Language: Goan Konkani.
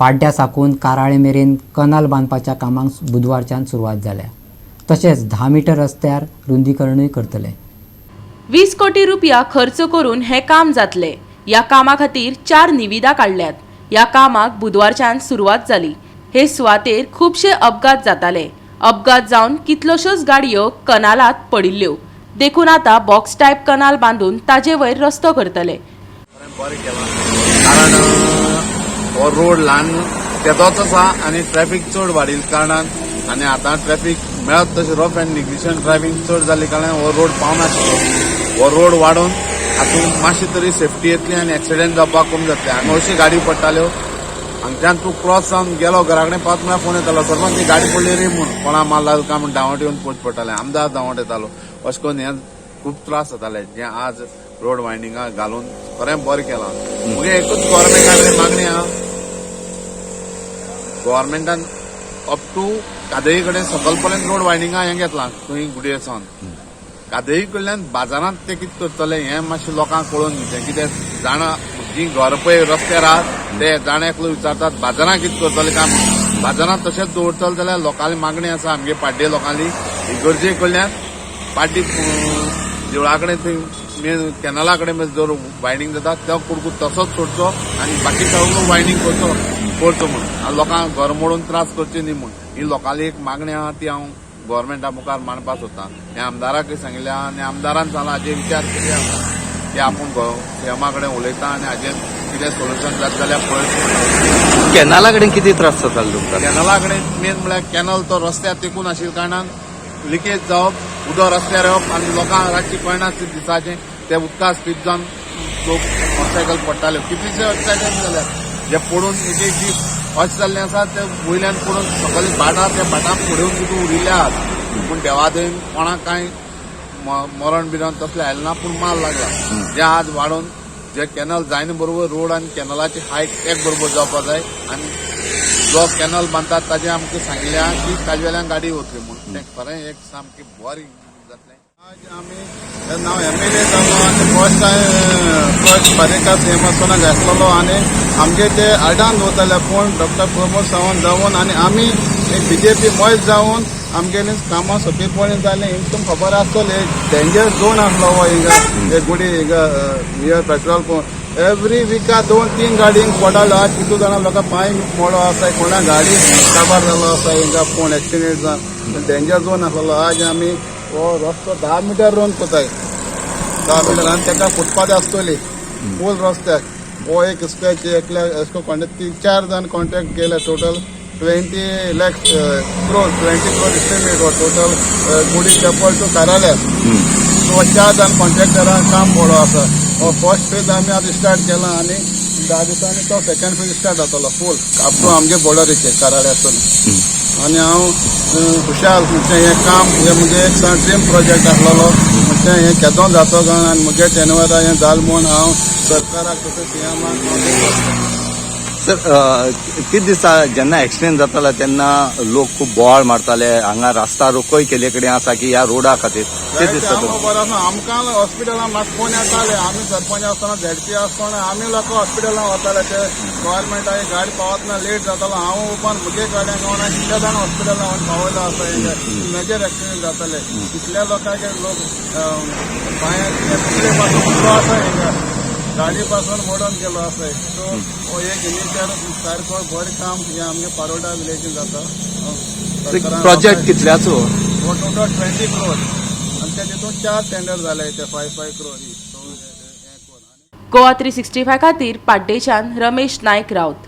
पाड्ड्या साकून काराळे मेरेन कनाल बांदपाच्या कामांक बुधवारच्यान सुरवात जाल्या. तशेंच 10 मिटर रस्त्यार रुंदीकरणूय करतले. 20 कोटी रुपया खर्च करून हें काम जातलें. ह्या कामा खातीर चार निविदा काडल्यात. ह्या कामाक बुधवारच्यान सुरवात जाली. हे सुवातेर खुबशे अपघात जाताले. अपघात जावन कितल्योश्योच गाडयो कनालात पडिल्ल्यो. देखून आतां बॉक्स टायप कनाल बांदून ताजे वयर रस्तो करतले. बरें केलां, कारण हो रोड ल्हान तेदोच आसा आनी ट्रॅफिक चड वाडिल्ल्या कारणान आनी आतां ट्रॅफिक मेळत तशें रफ अँड निग्लिजंट ड्रायव्हिंग चड जाल्ले कारणान हो रोड पावनाशिल्लो. हो रोड वाडोवन हातूंत मातशी तरी सेफ्टी येतली आनी एक्सिडेंट जावपाक कमी जातले. हांगा अशी गाडी पडटाल्यो, हांगच्यान तूं क्रॉस जावन गेलो, घरा कडेन पावत म्हळ्यार फोन येतालो, "सरपंच, ती गाडी पडली रे" म्हूण. कोणा मारला काय म्हूण धांवट येवन पळोवचें पडटालें. आमदार धांवट येतालो. अशें करून हें खूब त्रास जाताले. जे आज रोड वायंडिंगा घालून खरें बरें केलां. मुगे एकूच गोवोरमेंटा कडेन मागणी आहा, गोवोरमेंटान अप टू कादयी कडेन सकल पर्यंत रोड वायंडिंगा हें घेतलां. थंय गुडये सावन कादयी कडल्यान बाजारांत ते कितें करतले हें मातशें लोकांक कळोवन दिवचें. कित्याक जाणां, जीं घर पळय रस्त्यार आहात ते जाण एकलो विचारतात, बाजारांत कितें करतले काय म्हूण. बाजारांत तशेंच दवरतले जाल्यार लोकांली मागणी आसा, आमगे पाड्डे लोकांली इगर्जे कडल्यान पाड्डी देवळा कडेन थंय मेन कॅनला कडेन जर वायंडींग जाता तो कुडको तसोच सोडचो आनी बाकी सगळो वायंडींग करचो करचो म्हूण आनी लोकांक घर मोडून त्रास करचे न्ही म्हूण ही लोकांली एक मागणी आहा. ती हांव गोवोरमेंटा मुखार मांडपाक सोदतां. हें आमदाराकय सांगिल्लें आहा आनी आमदारान सांगलां, हाजेर विचार करुया की आपूण सीएमा कडेन उलयता आनी हाजेर कितें सोल्युशन जाता जाल्यार पळय. कॅनाला कडेन किती त्रास जाताले तुमकां? कॅनला कडेन मेन म्हळ्यार कॅनल तो रस्त्यार तेकून आशिल्ल्या कारणान लिकेज जावप, उदक रस्त्यार येवप आनी लोकांक रातची कळनासली दिसाचें, ते उदकां स्लीप जावन लोक मोटरसायकल पडटाले. कितलेशे एक्सिडंट जाल्या जे पडून एक एक दीस अशें जाल्लें आसा, ते वयल्यान पडून सकयल भाटां, त्या भाटां फुडें सुद्दां उरिल्ले आहात. पूण देवा दयेन कोणाक कांय मरण बिरण तसलें आयलें ना, पूण माल लागला. जे आज वाडोवन जे कॅनल जायना बरोबर रोड आनी कॅनलाची हायट एक बरोबर जावपाक जाय आनी जो कॅनल बांदतात ताजें आमकां सांगिल्लें आहा की ताजे वेल्यान गाडी वतली म्हूण. तें खरें एक सामकें बरें जातलें. आज आमी नाव एमएलए जालो आनी first time first Parrikar CM आसतना घेतलेलो आनी आमगे ते आडान दवरताले, पूण डॉक्टर प्रमोद सावंत जावन आनी आमी एक बीजेपी मयत जावन आमगेली कामां सोंपेपणी जालीं. हिंगा तुमकां खबर आसतली, एक डेंजर झोन आसलो हो. हिंगा एक गुडी हिंगा नियर पेट्रोल पंप एवरी विका दोन तीन गाडींक पडलो. आज कितू जाणां लोकां पांय मोडो आसा, कोणा गाडी काबार जालो आसा हिंगा, पूण एक्सिडेंट जावन डेंजर झोन आसलेलो. आज आमी हो रस्तो 10 मिटर रोवन कोताय, 10 मिटर, आनी ताका फुटपाथ आसतली फूल रस्त्याक. हो एक स्ट्रेच एकल्या एसको कॉन्ट्रॅक्ट, तीन चार जाण कॉन्ट्रॅक्ट केले. Total 20 lakh crore, 20 crore estimate हो टोटल गुडी चॅपल टू कार्यालय. सो चार जाण कॉन्ट्रॅक्टरांक काम बरो आसा. हो फर्स्ट फेज आमी आतां स्टार्ट केला आनी 10 दिसांनी तो सेकंड फेज स्टार्ट जातलो फूल अप टू आमगे बॉर्डरीचेर कार्यालयासून. आनी हांव खुशाल, म्हणजे हें काम हें म्हजें एक ड्रीम प्रोजेक्ट आसलेलो, म्हणजे हें केदो जातो काय आनी म्हगे टेनवरा हें जालें म्हूण हांव सरकाराक तशें सीएमाक हांव thank sir, कितें दिसता, जेन्ना एक्सिडेंट जातालो तेन्ना लोक खूब बोवाळ मारताले, हांगा रास्ता रोकोय केले कडेन आसा की ह्या रोडा खातीर, कितें दिसता आमकां तुमकां? बरो आसा. आमकां हॉस्पिटलान म्हाका फोन येताले. आमी सरपंच आसतना, झेडपी आसतना आमी लोक हॉस्पिटलान वताले. ते गव्हर्मेंटाक गाडी पावतना लेट जातालो. हांव उपरांत म्हगे गाडयांक वचून कितले जाण हॉस्पिटलान वचून पावयलो आसा. मेजर एक्सिडेंट जाताले, कितल्या लोकांचे लोक पांयां तकले पासून उरलो आसा, हिंगा गाडी पासून मोडून गेलो आसा. सो हो एक इनिशियल सारको बरें काम हें आमगे पारोडा विलेजीन जाता. सरकारान प्रोजेक्ट कितल्याचो? हो टोटल 20 क्रोर आनी ते तितून चार टेंडर जाले ते 5-5 क्रोर. सो हें कोन गोवा 365 खातीर पाड्डेच्यान रमेश नायक राऊत.